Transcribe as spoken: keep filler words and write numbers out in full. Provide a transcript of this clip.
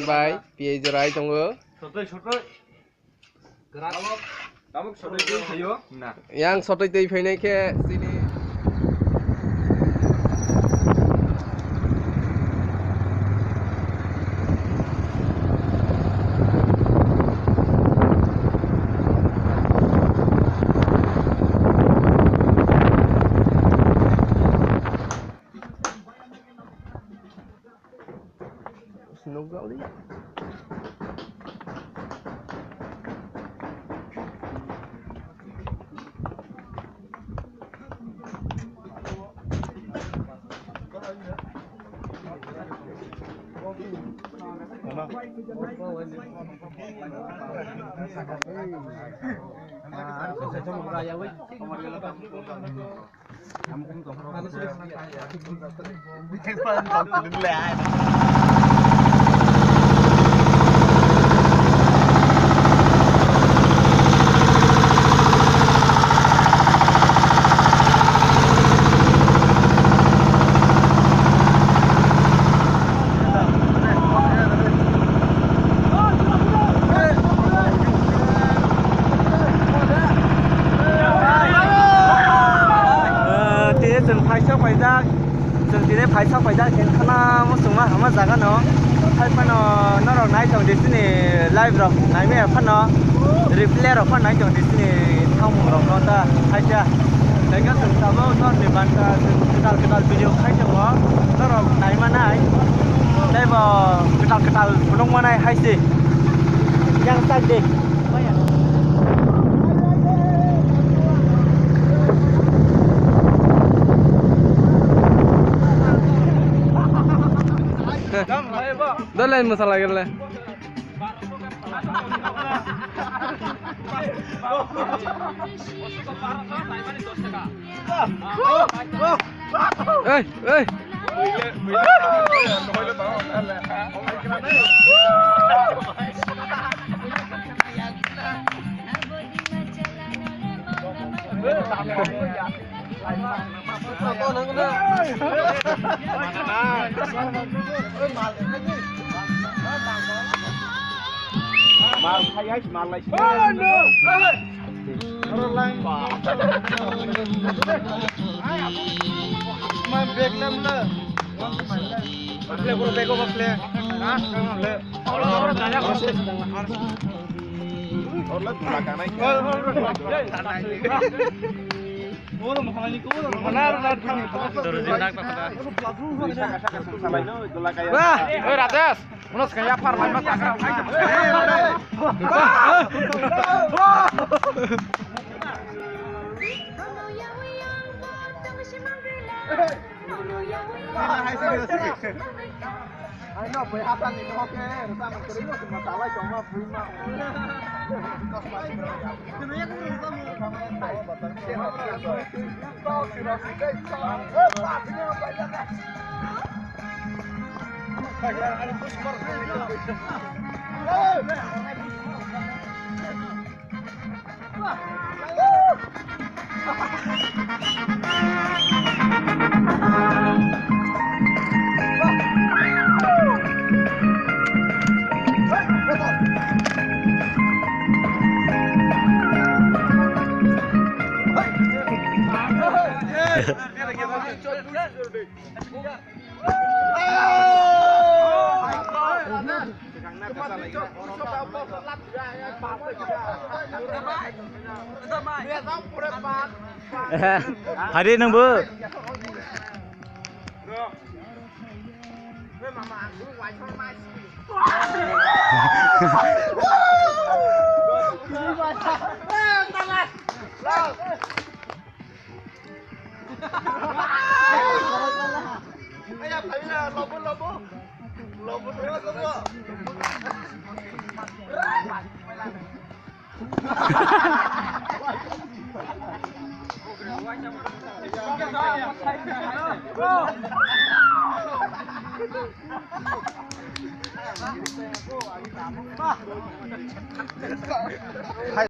Bai, P I jorai tongo. Sotoi, sotoi. Tabuk, tabuk sotoi twi phaio, na. Yang sotoi twi phainai khe chini. Nukjakli. Tini chwng phaisa paijak, chwng tini phaisa paijak, tini khana muchungma hama jaga no, hai phano norok nai tong di chini live rok nai maya phano, replay rok phano nai tong di chini thangmung rok no ta hai ta, tei khe chwng tabuk norni banta chwng kwtal kwtal video khai tongo, norok nai manai, tei bo kwtal kwtal phunuk manai hai se. Yang tak di. Dole masala gele. Ei, ei. Mal khai hai, mal lai. Bakle, bro, bego bakle. Ha? Bakle. Orla dula kanai. Oi, Rajesh, uno sekali apa, lain mas. Hari nungbu. Hai